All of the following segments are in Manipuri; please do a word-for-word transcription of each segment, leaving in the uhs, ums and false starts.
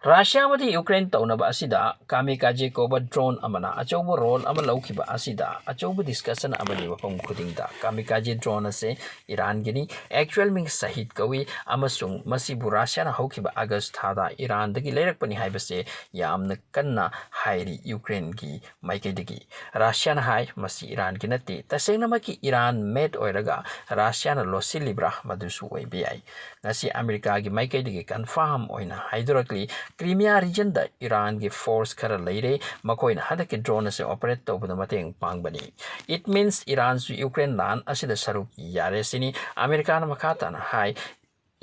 ꯔꯁꯤꯌꯥ ꯑꯃꯗꯤ ꯌꯨꯀ꯭ꯔꯦꯟ ꯇꯧꯅꯕ ꯑꯁꯤꯗ ꯀꯥꯃꯤꯀꯥꯖꯦ ꯀꯧꯕ drone ꯑꯃꯅ ꯑꯆꯧꯕ role ꯑꯃ ꯂꯧꯈꯤꯕ ꯑꯁꯤꯗ ꯑꯆꯧꯕ discussion ꯑꯃꯅꯤ꯫ ꯃꯐꯝ ꯈꯨꯗꯤꯡꯗ ꯀꯥꯃꯤꯀꯥꯖꯦ drone ꯑꯁꯦ ꯏꯔꯥꯟꯒꯤꯅꯤ꯫ Actual ꯃꯤꯡ ꯁꯍꯤꯗ ꯀꯧꯏ ꯑꯃꯁꯨꯡ ꯃꯁꯤꯕꯨ ꯔꯁꯤꯌꯥꯅ ꯍꯧꯈꯤꯕ ꯑꯥꯒꯁ ꯊꯥꯗ ꯏꯔꯥꯟꯗꯒꯤ ꯂꯩꯔꯛꯄꯅꯤ ꯍꯥꯏꯕꯁꯦ ꯌꯥꯝꯅ ꯀꯟꯅ ꯍꯥꯏꯔꯤ ꯌꯨꯀ꯭ꯔꯦꯟꯒꯤ ꯃꯥꯏꯀꯩꯗꯒꯤ꯫ ꯔꯁꯤꯌꯥꯅ ꯍꯥꯏ, ꯃꯁꯤ ꯏꯔꯥꯟꯒꯤ ꯅꯠꯇꯦ꯫ ꯇꯁꯦꯡꯅꯃꯛꯀꯤ ꯏꯔꯥꯟ made ꯑꯣꯏꯔꯒ ꯔꯁꯤꯌꯥꯅ ꯂꯣꯠꯁꯤꯜꯂꯤꯕ꯭ꯔꯥ? ꯃꯗꯨꯁꯨ ꯑꯣꯏꯕ ꯌꯥꯏ꯫ ꯉꯁꯤ ꯑꯃꯦꯔꯤꯀꯥꯒꯤ ꯃꯥꯏꯀꯩꯗꯒꯤ confirm ꯑꯣꯏꯅ ꯍꯥꯏꯗꯣꯔꯛꯂꯤ, ꯀ꯭ꯔꯤꯃꯤꯌꯥ regionꯗ ꯏꯔꯥꯟꯒꯤ force ꯈꯔ ꯂꯩꯔꯦ, ꯃꯈꯣꯏꯅ ꯍꯟꯗꯛꯀꯤ drone ꯑꯁꯤ operate ꯇꯧꯕꯗ ꯃꯇꯦꯡ ꯄꯥꯡꯕꯅꯤ꯫ It means ꯏꯔꯥꯟꯁꯨ ꯌꯨꯀ꯭ꯔꯦꯟ ꯂꯥꯟ ꯑꯁꯤꯗ ꯁꯔꯨꯛ ꯌꯥꯔꯦ ꯁꯤꯅꯤ꯫ ꯑꯃꯦꯔꯤꯀꯥꯅ ꯃꯈꯥ ꯇꯥꯅ ꯍꯥꯏ,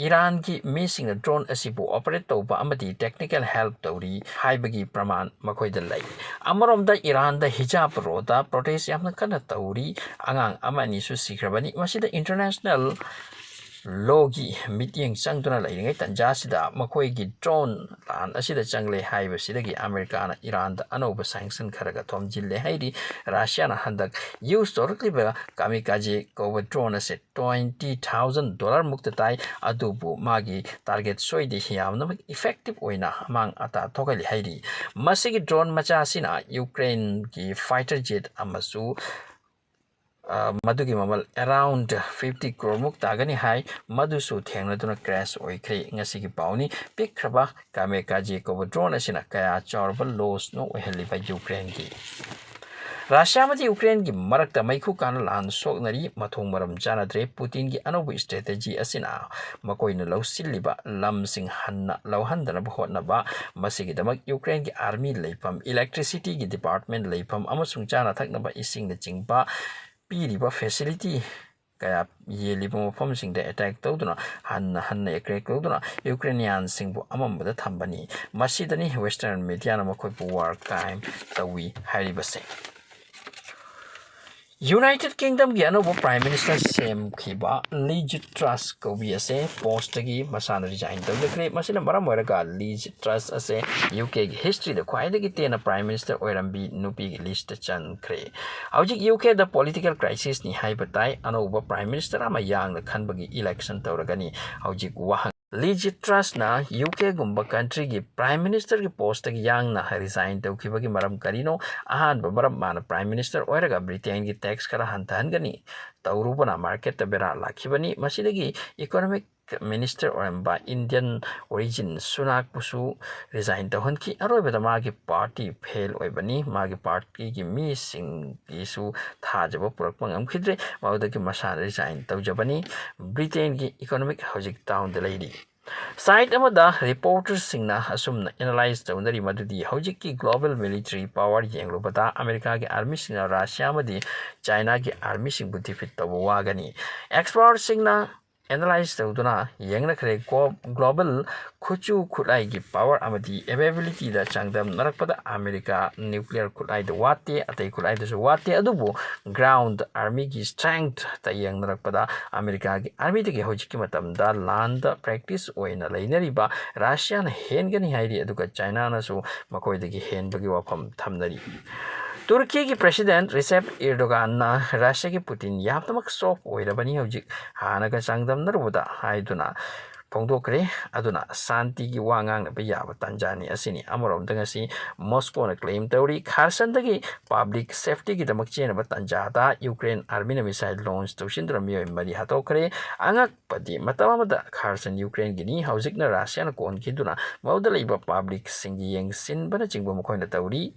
ꯏꯔꯥꯟꯒꯤ ꯃꯤꯁꯤꯡꯅ drone ꯑꯁꯤꯕꯨ operate ꯇꯧꯕ ꯑꯃꯗꯤ technical help ꯇꯧꯔꯤ ꯍꯥꯏꯕꯒꯤ ꯄ꯭ꯔꯃꯥꯟ ꯃꯈꯣꯏꯗ ꯂꯩ꯫ ꯑꯃꯔꯣꯝꯗ ꯏꯔꯥꯟꯗ ꯍꯤꯖꯥꯕ ꯔꯣꯗ protest ꯌꯥꯝꯅ ꯀꯟꯅ ꯇꯧꯔꯤ꯫ ꯑꯉꯥꯡ ꯑꯃ ꯑꯅꯤꯁꯨ ꯁꯤꯈ꯭ꯔꯕꯅꯤ꯫ ꯃꯁꯤꯗ international lawꯒꯤ ꯃꯤꯠꯌꯦꯡ ꯆꯪꯗꯨꯅ ꯂꯩꯔꯤꯉꯩ ꯇꯟꯖꯥꯁꯤꯗ ꯃꯈꯣꯏꯒꯤ drone ꯂꯥꯟ ꯑꯁꯤꯗ ꯆꯪꯂꯦ ꯍꯥꯏꯕꯁꯤꯗꯒꯤ ꯑꯃꯦꯔꯤꯀꯥꯅ ꯏꯔꯥꯟꯗ ꯑꯅꯧꯕ sanction ꯈꯔꯒ ꯊꯣꯝꯖꯤꯜꯂꯦ ꯍꯥꯏꯔꯤ꯫ ꯔꯁꯤꯌꯥꯅ ꯍꯟꯗꯛ use ꯇꯧꯔꯛꯂꯤꯕ ꯀꯥꯃꯤꯀꯥꯖꯦ ꯀꯧꯕ drone ꯑꯁꯦ twenty thousand dollar ꯃꯨꯛꯇ ꯇꯥꯏ, ꯑꯗꯨꯕꯨ ꯃꯥꯒꯤ target ꯁꯣꯏꯗꯦ, ꯌꯥꯝꯅꯃꯛ effective ꯑꯣꯏꯅ ꯑꯃꯥꯡ ꯑꯇꯥ ꯊꯣꯛꯍꯜꯂꯤ ꯍꯥꯏꯔꯤ꯫ ꯃꯁꯤꯒꯤ drone ꯃꯆꯥ ꯑꯁꯤꯅ ꯌꯨꯀ꯭ꯔꯦꯟꯒꯤ fighter jet ꯑꯃꯁꯨ, ꯑ, ꯃꯗꯨꯒꯤ ꯃꯃꯜ around fifty crore ꯃꯨꯛ ꯇꯥꯒꯅꯤ ꯍꯥꯏ, ꯃꯗꯨꯁꯨ ꯊꯦꯡꯅꯗꯨꯅ crash ꯑꯣꯏꯈ꯭ꯔꯦ꯫ ꯉꯁꯤꯒꯤ ꯄꯥꯎꯅꯤ꯫ ꯄꯤꯛꯈ꯭ꯔꯕ ꯀꯥꯃꯤꯀꯥꯖꯦ ꯀꯧꯕ drone ꯑꯁꯤꯅ ꯀꯌꯥ ꯆꯥꯎꯔꯕ lossꯅꯣ ꯑꯣꯏꯍꯜꯂꯤꯕ ꯌꯨꯀ꯭ꯔꯦꯟꯒꯤ꯫ ꯔꯁꯤꯌꯥ ꯑꯃꯗꯤ ꯌꯨꯀ꯭ꯔꯦꯟꯒꯤ ꯃꯔꯛꯇ ꯃꯩꯈꯨ ꯀꯥꯅ ꯂꯥꯟ ꯁꯣꯛꯅꯔꯤ꯫ ꯃꯊꯣꯡ ꯃꯔꯝ ꯆꯥꯅꯗ꯭ꯔꯦ꯫ ꯄꯨꯇꯤꯟꯒꯤ ꯑꯅꯧꯕ strategy ꯑꯁꯤꯅ ꯃꯈꯣꯏꯅ ꯂꯧꯁꯤꯜꯂꯤꯕ ꯂꯝꯁꯤꯡ ꯍꯟꯅ ꯂꯧꯍꯟꯗꯅꯕ ꯍꯣꯠꯅꯕ꯫ ꯃꯁꯤꯒꯤꯗꯃꯛ ꯌꯨꯀ꯭ꯔꯦꯟꯒꯤ army ꯂꯩꯐꯝ, electricityꯒꯤ department ꯂꯩꯐꯝ ꯑꯃꯁꯨꯡ ꯆꯥꯅ ꯊꯛꯅꯕ ꯏꯁꯤꯡꯅꯆꯤꯡꯕ ꯄꯤꯔꯤꯕ facility ꯀꯌꯥ ꯌꯦꯜꯂꯤꯕ ꯃꯐꯝꯁꯤꯡꯗ attack ꯇꯧꯗꯨꯅ, ꯍꯟꯅ ꯍꯟꯅ attack ꯇꯧꯗꯨꯅ ꯌꯨꯀ꯭ꯔꯦꯅꯤꯌꯥꯟꯁꯤꯡꯕꯨ ꯑꯃꯝꯕꯗ ꯊꯝꯕꯅꯤ꯫ ꯃꯁꯤꯗꯅꯤ Western mediaꯅ ꯃꯈꯣꯏꯕꯨ war crime ꯇꯧꯏ ꯍꯥꯏꯔꯤꯕꯁꯦ꯫ United Kingdomꯒꯤ ꯑꯅꯧꯕ Prime Minister ꯁꯦꯝꯈꯤꯕ Liz Truss ꯀꯧꯕꯤ ꯑꯁꯦ postꯇꯒꯤ ꯃꯁꯥꯅ resign ꯇꯧꯖꯈ꯭ꯔꯦ꯫ ꯃꯁꯤꯅ ꯃꯔꯝ ꯑꯣꯏꯔꯒ Liz Truss ꯑꯁꯦ UKꯒꯤ historyꯗ ꯈ꯭ꯋꯥꯏꯗꯒꯤ ꯇꯦꯟꯅ Prime Minister ꯑꯣꯏꯔꯝꯕꯤ ꯅꯨꯄꯤꯒꯤ listꯇ ꯆꯟꯈ꯭ꯔꯦ꯫ ꯍꯧꯖꯤꯛ UKꯗ political crisisꯅꯤ ꯍꯥꯏꯕ ꯇꯥꯏ꯫ ꯑꯅꯧꯕ Prime Minister ꯑꯃ ꯌꯥꯡꯅ ꯈꯟꯕꯒꯤ election ꯇꯧꯔꯒꯅꯤ꯫ ꯍꯧꯖꯤꯛ ꯋꯥꯍꯪ ꯂꯤꯖꯤ ꯇ꯭ꯔꯁꯅ ꯌꯨ ꯀꯦꯒꯨꯝꯕ ꯀꯟꯇ꯭ꯔꯤꯒꯤ ꯄ꯭ꯔꯥꯏꯝ ꯃꯤꯅꯤꯁꯇꯔꯒꯤ ꯄꯣꯁꯇꯒꯤ ꯌꯥꯡꯅ ꯔꯤꯖꯥꯏꯟ ꯇꯧꯈꯤꯕꯒꯤ ꯃꯔꯝ ꯀꯔꯤꯅꯣ? ꯑꯍꯥꯟꯕ ꯃꯔꯝ, ꯃꯥꯅ ꯄ꯭ꯔꯥꯏꯝ ꯃꯤꯅꯤꯁꯇꯔ ꯑꯣꯏꯔꯒ ꯕ꯭ꯔꯤꯇꯦꯟꯒꯤ ꯇꯦꯛꯁ ꯈꯔ ꯍꯟꯊꯍꯟꯒꯅꯤ ꯇꯧꯔꯨꯕꯅ ꯃꯥꯔꯀꯦꯠꯇ ꯕꯦꯔꯥ ꯂꯥꯛꯈꯤꯕꯅꯤ꯫ ꯃꯁꯤꯗꯒꯤ ꯏꯀꯣꯅꯣꯃꯤꯛ ꯃꯤꯅꯤꯁꯇꯔ ꯑꯣꯏꯔꯝꯕ ꯏꯟꯗꯤꯌꯟ ꯑꯣꯔꯤꯖꯤꯟ ꯁꯨꯅꯥꯛꯄꯨꯁꯨ ꯔꯤꯖꯥꯏꯟ ꯇꯧꯍꯟꯈꯤ꯫ ꯑꯔꯣꯏꯕꯗ ꯃꯥꯒꯤ ꯄꯥꯔꯇꯤ ꯐꯦꯜ ꯑꯣꯏꯕꯅꯤ꯫ ꯃꯥꯒꯤ ꯄꯥꯔꯇꯤꯒꯤ ꯃꯤꯁꯤꯡꯒꯤꯁꯨ ꯊꯥꯖꯕ ꯄꯨꯔꯛꯄ ꯉꯝꯈꯤꯗ꯭ꯔꯦ꯫ ꯃꯗꯨꯗꯒꯤ ꯃꯁꯥꯅ ꯔꯤꯖꯥꯏꯟ ꯇꯧꯖꯕꯅꯤ꯫ ꯕ꯭ꯔꯤꯇꯦꯟꯒꯤ ꯏꯀꯣꯅꯣꯃꯤꯛ ꯍꯧꯖꯤꯛ ꯗꯥꯎꯟꯗ ꯂꯩꯔꯤ꯫ ꯁꯥꯏꯠ ꯑꯃꯗ ꯔꯤꯄꯣꯔꯇꯔꯁꯤꯡꯅ ꯑꯁꯨꯝꯅ ꯑꯦꯅꯥꯂꯥꯏꯖ ꯇꯧꯅꯔꯤ ꯃꯗꯨꯗꯤ ꯍꯧꯖꯤꯛꯀꯤ ꯒ꯭ꯂꯣꯕꯦꯜ ꯃꯤꯂꯤꯇꯔꯤ ꯄꯥꯋꯔ ꯌꯦꯡꯂꯨꯕꯗ ꯑꯃꯦꯔꯤꯀꯥꯒꯤ ꯑꯥꯔꯃꯤꯁꯤꯡꯅ ꯔꯁꯤꯌꯥ ꯑꯃꯗꯤ ꯆꯥꯏꯅꯥꯒꯤ ꯑꯥꯔꯃꯤꯁꯤꯡꯕꯨ ꯗꯤꯐꯤꯠ ꯇꯧꯕ ꯋꯥꯒꯅꯤ꯫ ꯑꯦꯛꯁꯄꯔꯠꯁꯤꯡꯅ ꯑꯦꯅꯥꯂꯥꯏꯖ ꯇꯧꯗꯨꯅ ꯌꯦꯡꯅꯈ꯭ꯔꯦ꯫ ꯒ꯭ꯂꯣ-, ꯒ꯭ꯂꯣꯕꯦꯜ ꯈꯨꯠꯁꯨ ꯈꯨꯠꯂꯥꯏꯒꯤ ꯄꯥꯋꯔ ꯑꯃꯗꯤ ꯑꯦꯕꯦꯕꯤꯂꯤꯇꯤꯗ ꯆꯥꯡꯗꯝꯅꯔꯛꯄꯗ ꯑꯃꯦꯔꯤꯀꯥ ꯅ꯭ꯌꯨꯀ꯭ꯂꯤꯌꯔ ꯈꯨꯠꯂꯥꯏꯗ ꯋꯥꯠꯇꯦ, ꯑꯇꯩ ꯈꯨꯠꯂꯥꯏꯗꯁꯨ ꯋꯥꯠꯇꯦ, ꯑꯗꯨꯕꯨ ꯒ꯭ꯔꯥꯎꯟꯗ ꯑꯥꯔꯃꯤꯒꯤ ꯁ꯭ꯇ꯭ꯔꯦꯡꯊꯇ ꯌꯦꯡꯅꯔꯛꯄꯗ ꯑꯃꯦꯔꯤꯀꯥꯒꯤ ꯑꯥꯔꯃꯤꯗꯒꯤ ꯍꯧꯖꯤꯛꯀꯤ ꯃꯇꯝꯗ ꯂꯥꯟꯗ ꯄ꯭ꯔꯦꯛꯇꯤꯁ ꯑꯣꯏꯅ ꯂꯩꯅꯔꯤꯕ ꯔꯁꯤꯌꯥꯅ ꯍꯦꯟꯒꯅꯤ ꯍꯥꯏꯔꯤ, ꯑꯗꯨꯒ ꯆꯥꯏꯅꯥꯅꯁꯨ ꯃꯈꯣꯏꯗꯒꯤ ꯍꯦꯟꯕꯒꯤ ꯋꯥꯐꯝ ꯊꯝꯅꯔꯤ꯫ ꯇꯨꯔꯀꯤꯒꯤ ꯄ꯭ꯔꯦꯁꯤꯗꯦꯟꯠ ꯔꯤꯁꯦꯞ ꯏꯔꯗꯣꯒꯥꯟꯅ ꯔꯁꯤꯌꯥꯒꯤ ꯄꯨꯇꯤꯟ ꯌꯥꯝꯅꯃꯛ ꯁꯣꯐ ꯑꯣꯏꯔꯕꯅꯤ ꯍꯧꯖꯤꯛ, ꯍꯥꯟꯅꯒ ꯆꯥꯡꯗꯝꯅꯔꯨꯕꯗ ꯍꯥꯏꯗꯨꯅ ꯐꯣꯡꯗꯣꯛꯈ꯭ꯔꯦ꯫ ꯑꯗꯨꯅ ꯁꯥꯟꯇꯤꯒꯤ ꯋꯥ ꯉꯥꯡꯅꯕ ꯌꯥꯕ ꯇꯥꯟꯖꯥꯅꯤ꯫ ꯑꯁꯤꯅꯤ꯫ ꯑꯃꯔꯣꯝꯗ ꯉꯁꯤ ꯃꯣꯁꯀꯣꯅ ꯀ꯭ꯂꯦꯝ ꯇꯧꯔꯤ, ꯈꯥꯔꯁꯟꯗꯒꯤ ꯄꯕ꯭ꯂꯤꯛ ꯁꯦꯐꯇꯤꯒꯤꯗꯃꯛ ꯆꯦꯟꯅꯕ ꯇꯥꯟꯖꯥꯗ ꯌꯨꯀ꯭ꯔꯦꯟ ꯑꯥꯔꯃꯤꯅ ꯃꯤꯁꯥꯏꯜ ꯂꯣꯟꯆ ꯇꯧꯁꯤꯟꯗꯨꯅ ꯃꯤꯑꯣꯏ ꯃꯔꯤ ꯍꯥꯠꯇꯣꯛꯈ꯭ꯔꯦ꯫ ꯑꯉꯛꯄꯗꯤ, ꯃꯇꯝ ꯑꯃꯗ ꯈꯥꯔꯁꯟ ꯌꯨꯀ꯭ꯔꯦꯟꯒꯤꯅꯤ, ꯍꯧꯖꯤꯛꯅ ꯔꯁꯤꯌꯥꯅ ꯀꯣꯟꯈꯤꯗꯨꯅ ꯃꯗꯨꯗ ꯂꯩꯕ ꯄꯕ꯭ꯂꯤꯛꯁꯤꯡꯒꯤ ꯌꯦꯡꯁꯤꯟꯕꯅꯆꯤꯡꯕ ꯃꯈꯣꯏꯅ ꯇꯧꯔꯤ꯫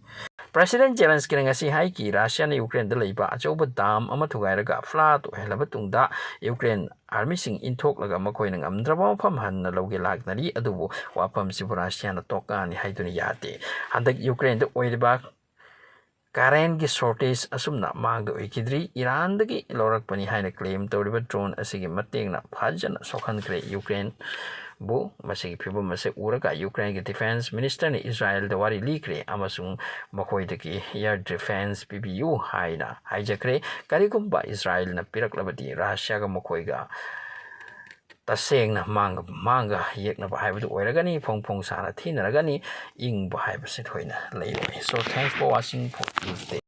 ꯄ꯭ꯔꯦꯁꯤꯗꯦꯟꯠ ꯖꯦꯂꯦꯟꯁꯀꯤꯅ ꯉꯁꯤ ꯍꯥꯏꯈꯤ, ꯔꯁꯤꯌꯥꯅ ꯌꯨꯀ꯭ꯔꯦꯟꯗ ꯂꯩꯕ ꯑꯆꯧꯕ ꯗꯥꯝ ꯑꯃ ꯊꯨꯒꯥꯏꯔꯒ ꯐ꯭ꯂꯥꯠ ꯑꯣꯏꯍꯜꯂꯕ ꯇꯨꯡꯗ ꯌꯨꯀ꯭ꯔꯦꯟ ꯑꯥꯔꯃꯤꯁꯤꯡ ꯏꯟꯊꯣꯛꯂꯒ ꯃꯈꯣꯏꯅ ꯉꯝꯗ꯭ꯔꯕ ꯃꯐꯝ ꯍꯟꯅ ꯂꯧꯒꯦ ꯂꯥꯛꯅꯔꯤ, ꯑꯗꯨꯕꯨ ꯋꯥꯐꯝꯁꯤꯕꯨ ꯔꯁꯤꯌꯥꯅ ꯇꯣꯛꯀꯅꯤ ꯍꯥꯏꯗꯨꯅ ꯌꯥꯗꯦ꯫ ꯍꯟꯗꯛ ꯌꯨꯀ꯭ꯔꯦꯟꯗ ꯑꯣꯏꯔꯤꯕ ꯀꯔꯦꯟꯒꯤ ꯁꯣꯔꯇꯦꯖ ꯑꯁꯨꯝꯅ ꯃꯥꯡꯗ ꯑꯣꯏꯈꯤꯗ꯭ꯔꯤ꯫ ꯏꯔꯥꯟꯗꯒꯤ ꯂꯧꯔꯛꯄꯅꯤ ꯍꯥꯏꯅ ꯀ꯭ꯂꯦꯝ ꯇꯧꯔꯤꯕ ꯗ꯭ꯔꯣꯟ ꯑꯁꯤꯒꯤ ꯃꯇꯦꯡꯅ ꯐꯖꯅ ꯁꯣꯛꯍꯟꯈ꯭ꯔꯦ ꯌꯨꯀ꯭ꯔꯦꯟꯕꯨ꯫ ꯃꯁꯤꯒꯤ ꯐꯤꯕꯝ ꯑꯁꯤ ꯎꯔꯒ ꯌꯨꯀ꯭ꯔꯦꯟꯒꯤ ꯗꯤꯐꯦꯟꯁ ꯃꯤꯅꯤꯁꯇꯔꯅ ꯏꯖꯔꯥꯌꯦꯜꯗ ꯋꯥꯔꯤ ꯂꯤꯈ꯭ꯔꯦ ꯑꯃꯁꯨꯡ ꯃꯈꯣꯏꯗꯒꯤ ꯑꯦꯌꯔ ꯗꯤꯐꯦꯟꯁ ꯄꯤꯕꯤꯌꯨ ꯍꯥꯏꯅ ꯍꯥꯏꯖꯈ꯭ꯔꯦ꯫ ꯀꯔꯤꯒꯨꯝꯕ ꯏꯖꯔꯥꯌꯦꯜꯅ ꯄꯤꯔꯛꯂꯕꯗꯤ ꯔꯁꯤꯌꯥꯒ ꯃꯈꯣꯏꯒ ꯇꯁꯦꯡꯅ ꯃꯥꯡꯒ ꯃꯥꯡꯒ ꯌꯦꯛꯅꯕ ꯍꯥꯏꯕꯗꯨ ꯑꯣꯏꯔꯒꯅꯤ꯫ ꯐꯣꯡ ꯐꯣꯡ ꯁꯥꯅ ꯊꯤꯅꯔꯒꯅꯤ꯫ ꯏꯪꯕ ꯍꯥꯏꯕꯁꯤ ꯊꯣꯏꯅ ꯂꯩꯔꯣꯏ꯫ So thanks for watching for today.